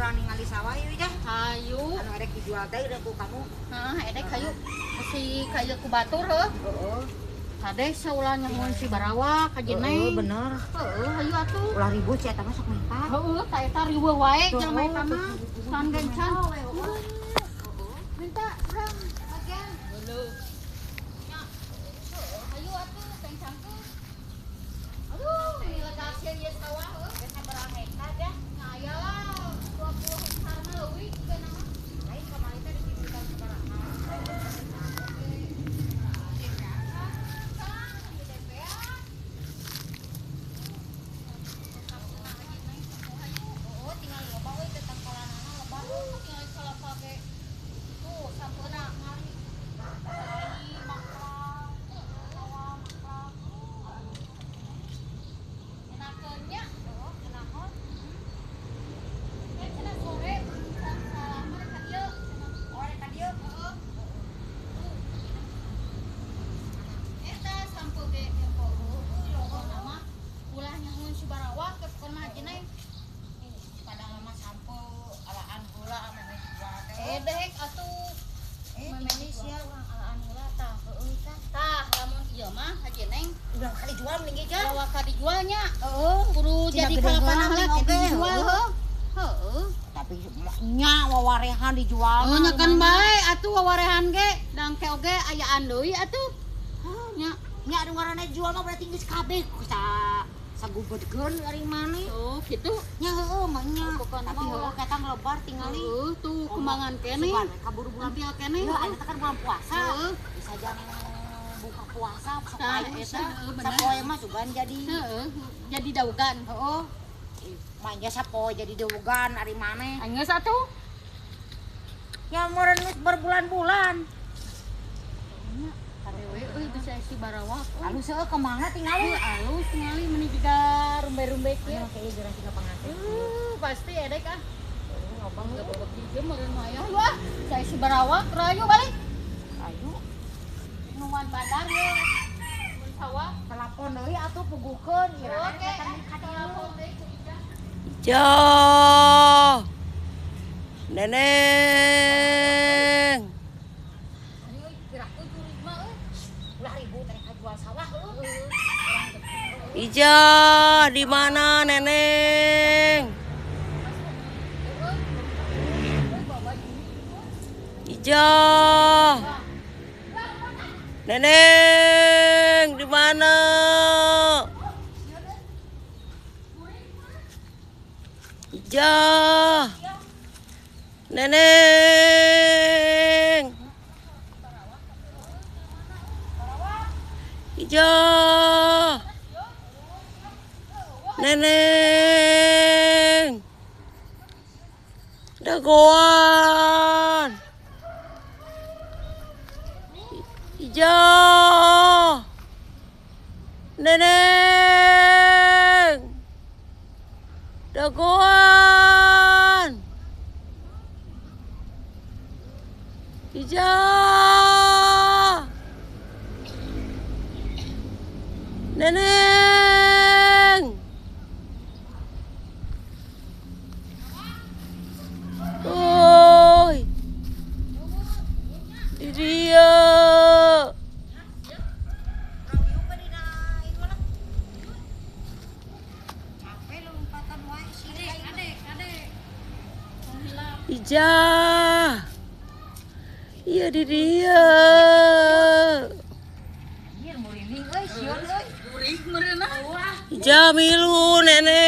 Urang ningali sawah yeuh Jah. Hayu. Anu erek dijual teh udah ku kamu. Heeh, edek hayu. Si kayu ku batur heuh. Heeh. Kade saulah nyahoan si Barawa ka Heeh, Jeneng. bener. Heeh, hayu atuh. Ulah ribut si eta mah sok minta. Heeh, ta eta riweuh wae jelema eta mah. Can gencan. Minta urang bagian. Heuh. Nya. Heeh, hayu atuh kencangkeun. Aduh, ieu ieu sawah heuh. Geus sabaraha hektar Jah? Nya aya lah 20 hektar mah leuwih juga mah. Lain kamari teh ditimbulkan sabaraha. Oh, tinggal loba euy teh tangkalanana loba. Tinggal kalapa ge. Tuh, sampeuna ngali. Ngali mangklak, sawah mangklak. Enakeun nya, Heeh, kunaon? Eh, cenah sore salah mah ka dieu cenah. Oh, rek ka dieu. Heeh. Tuh. Eta sampeu ge tempo heueuh pokona mah ulah nyahoan si Barawak ke pokona mah Jeneng. Padahal mah sampeu alaan heula ame dijual teh. Eh dehek atuh. Eh, Memeh tinggali sia sia. urang alaan heula tah. Heeh tah. Tah, lamun ieu mah Haji Neng Udah kali jual mending ge Jah. lawa ka dijualnya. Heeh. Kudu Cina jadi gede kalapana heula heula mending kitu oge, dijual heueuh. heuh. Heeh. Tapi nya wawarehan dijual. Oh nya kan bae atuh wawarehan ge, dangke oge ayaan deui atuh. Heuh, Nya. nya anu ngaranna jual mah berarti geus kabeh sa sagubedkeun ari maneh. Tuh kitu. Nya heueuh mah nya. Pokona Tapi mah heueuh ketang lebar tingali. Heueuh tuh kembangan keneh. Sugan we kaburu bulan Tampil keneh. Ya, ayeuna teh kan bulan puasa. Heeh. Bisa jam buka puasa sok Tah, ayu eta, sia. heueuh, bener. Sapoe mah sugan jadi. Heeh, jadi daugan. Heeh. Manja sapoe jadi daugan ari maneh. Anggeus atuh. Ya meureun geus berbulan-bulan. Nya kadewe euy bisa si Barawak. Alus heueuh kemangna tingali. Heuh, alus tingali meuni jiga rumbe-rumbe kieu. Ayo kayak geura siga panganten. Pasti edek ah. Heueuh, loba Enggak heueuh. bobok hijau meureun mah aya. Ayo ah, saya si Barawak rayu balik. Ayo Minuman bandar ye. Mun sawah. telepon deui atuh pugukeun iraha Oke, datang ka dieu. telepon deui ku Ijah. Ijah. Neneng. Ari euy piraku jurig mah euy. Ulah ribut rek kajual sawah heueuh. Heueuh. Ijah, di mana Neneng? Ijah. Neneng, di mana? Ijah. Neneng. Ijah. Neneng. Dagoan. Ijah. Neneng. Dagoan. Ijah. Neneng. Oi. Di dia. Urang dieu dina ieu lah. Capek lompatan wae sih. Adek, adek. Hilap. Ijah. Iya di dia. Anjir murinding euy sieun euy. Gurig meureunna. Ijah milu neneng.